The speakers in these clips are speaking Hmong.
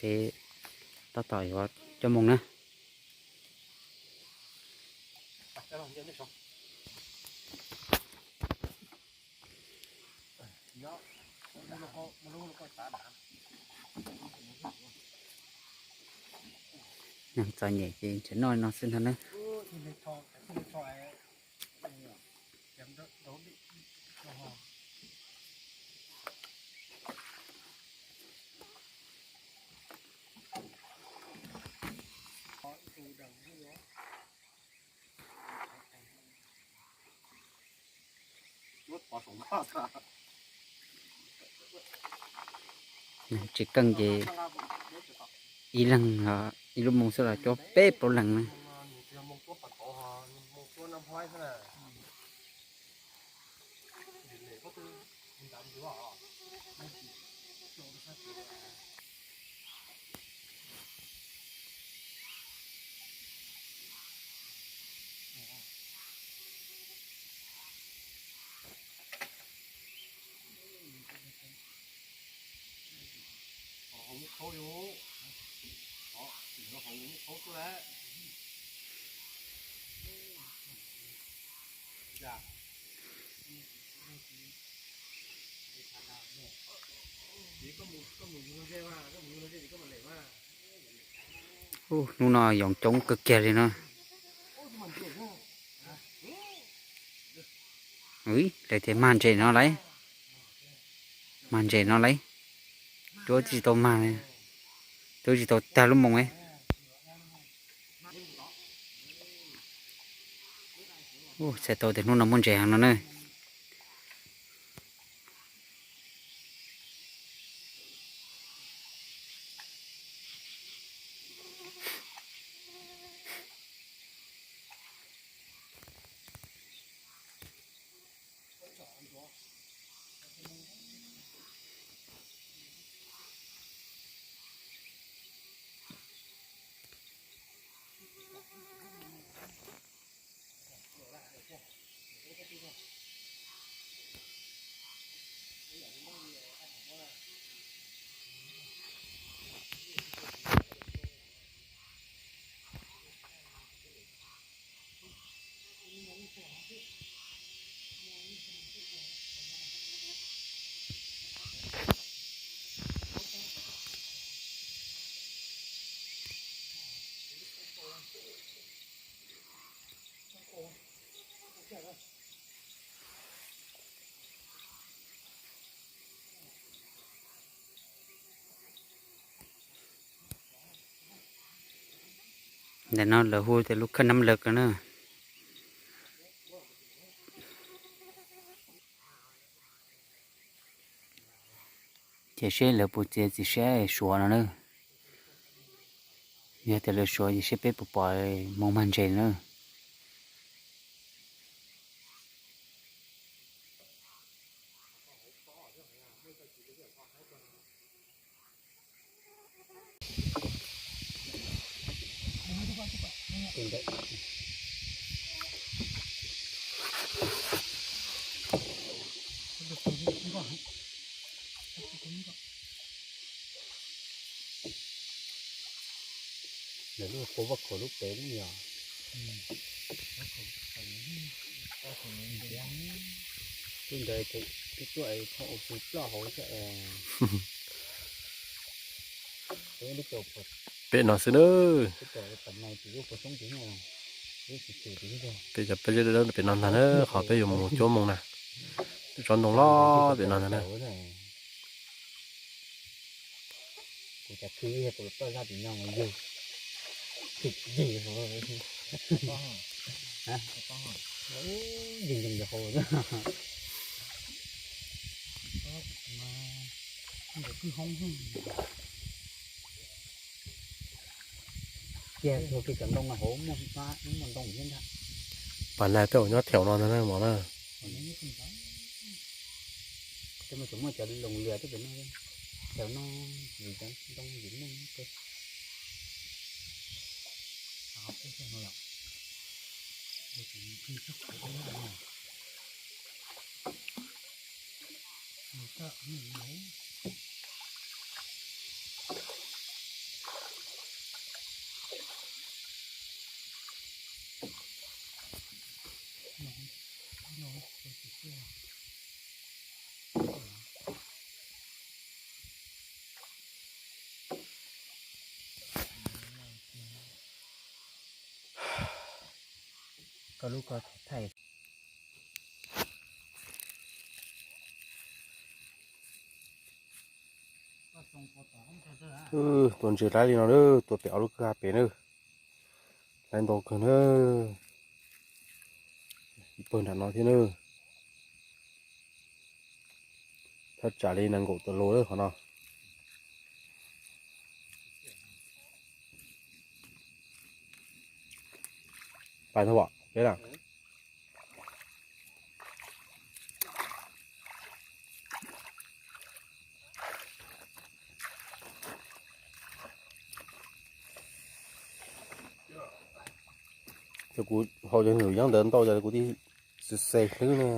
Ces tab tom yuav cuaj moos na. Neeg txom nyem ces tseem noj no xwb ntag na. Tsis keej ces ib leeg ib lub moos xwb los cuab peb plaub leeg na. Hnub no yoov coob kawg kiag li no. Lawv tias mag ntses no lauj, mag ntses no lauj. Cuab tsis tau mag, cuab tsis tau tag lub moos. Txhais tau tias hnub no muaj ntses heev no na. Ntawm no lawv hu tias lub khaj nab lawv ko na. Ces seb lawv puas txiav txim siab suav no na. Yog tias lawv suav ces seb peb puas pom moos mag ntses na. Lawv lub qhov vaj khaum lub pem lub yog lub ntawd, twb tuaj es thaum ua pus ploj hauv thiab. Pem no xwb na. Peb cov peb lub dawb pem no ntag na, qhov peb yuav mus cuab moos na. Lub tsob ntoo loj pem no ntag na. Kuv cov khwv yog kuv toj zaj tim no mas yug. Khwv yig hauv. Yig nyoos yog hauv. Kiag txhua kiag cov ntoo no hauv muaj ntoo thiab ntag. Pas nais tej zaum nyob theem no ntag na mov na. Tej no tseem muaj cov loos lias tej pem no, cov no vim cov ntoo vim neej. Koj lub ko thaij. Tus ntses laib li no na, tua pem ob lub kwj ha pem na. Laib ntau kawg na. Ib pawg nram no thiab na. Thaj tsam li nees nkaum tawm lus lawm qhov no. Pais tau pom peb na. Ces kuv haus cov hnub yeeb ntawd ntau ces kuv tij xis xes hlwb ne.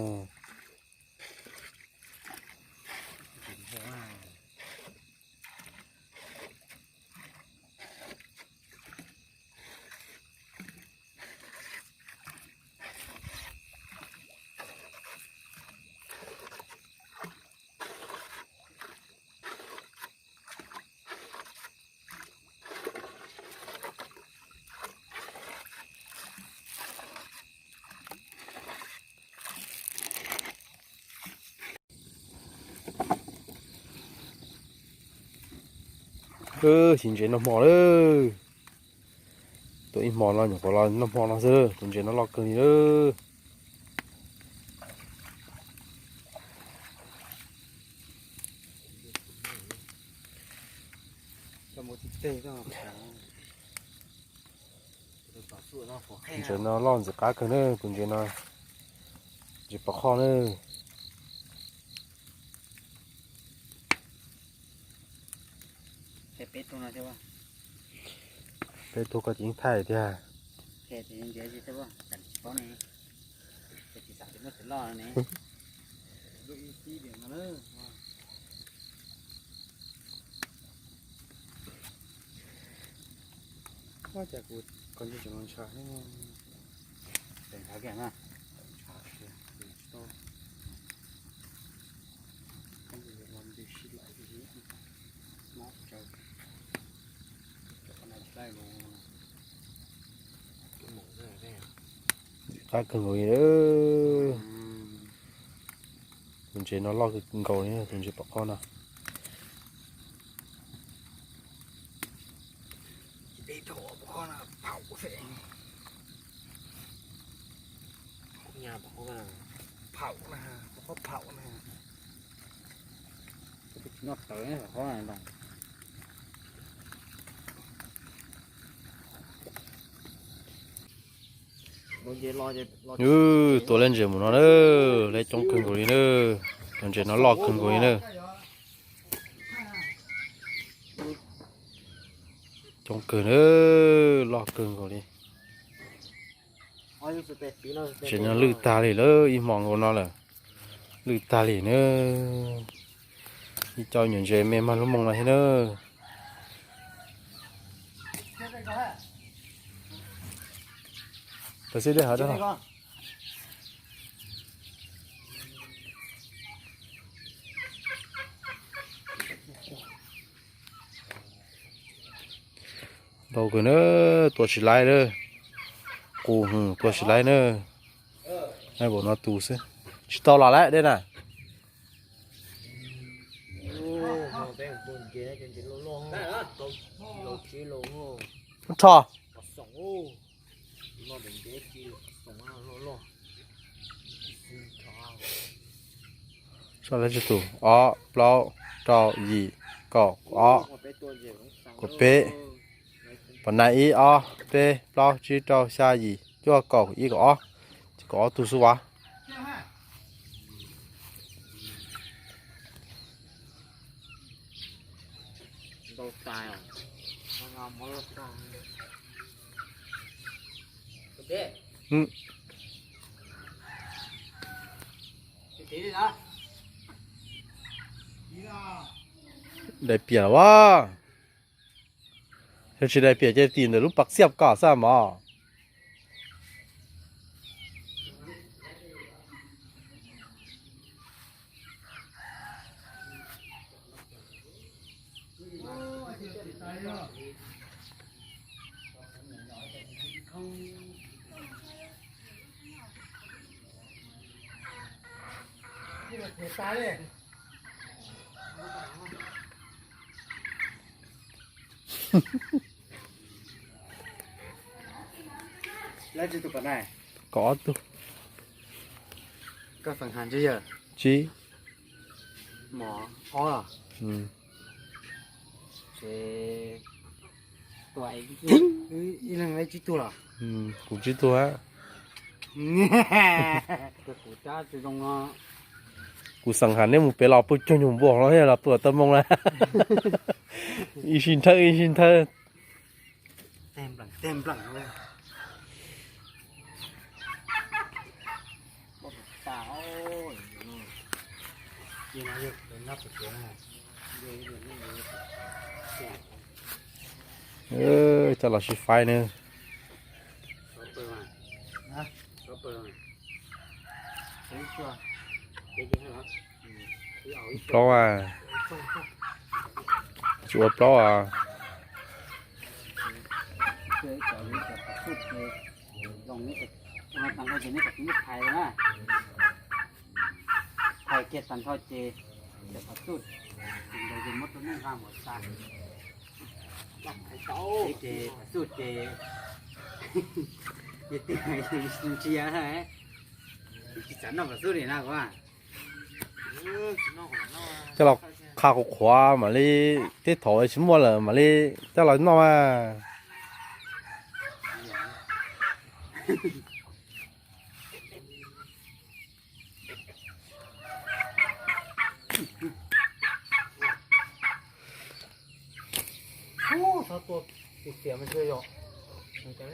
Siv ntses noj hmo lawm. Tuaj ib hmo no nyuam qhuav los noj hmo no xwb, tus ntses no loj kawg li lawm. Ntses no loj ntxim qab kawg na, tus ntses no ntses pom qhoj na. Peb tug koj ces yeej thaij tiag. Cas kuv ko ntsis tseem los ntshav thiab. Tseem ntshav kiag na. Ntshav tiag, tsis tau. Los nti sib laim, mob tsawv. Cov qab na tsis laij los. Qab kawg nkaus li. Tus ntses no loj kawg nkaus li, tus ntses pom qhov no. Tua leb ntses mus no na, leb coob kawg nkaus li na. Tus ntses no loj kawg nkaus li na. Coob kawg na, loj kawg nkaus li. Ntses no lwj tag li lawm, ib hmo nkaus no lawm. Lwj tag li na. Ib co nyuam ntses me mag lub moo no thiab na. Tawm xib dej hov rau. Ntau kawg na, tua tsis laib na. Qus hwv tua tsis laib na. Npaum no tus xwb. Tsis tau los lawm dej na. Rho. Soj lab tsib tus, ob, plaub, rau, yim, kaum, ob, kaum peb. Pom nai ib, ob, peb, plaub, tsib, rau, xya, yim, cuaj, kaum, ib, kaum ob. Ces kaum ob tug xwb as. Dai piam los as. Yog tsis dai piam ces tim ntawm lub pas xiab kom xwb mog. Kaum ob tug. Tsis. Kuv tsib tug. Kuv xav has neb mus pem los pw cuag nyuag npua los thiab los pw tau moo na. Ib sij nthawv ib sij nthawv. Coj los sib faib na. Plaub a. Tsis ua plaub a. Hais kiag tag nrho ces, ces, ces, ntsia, tsis xav noj pam xub li na. Coj los qha qhuav qhuav mam li, tej thaum tsis muaj lawm mam li coj los noj mas. Xav tua tus xiam mas ntshe yog, nws cov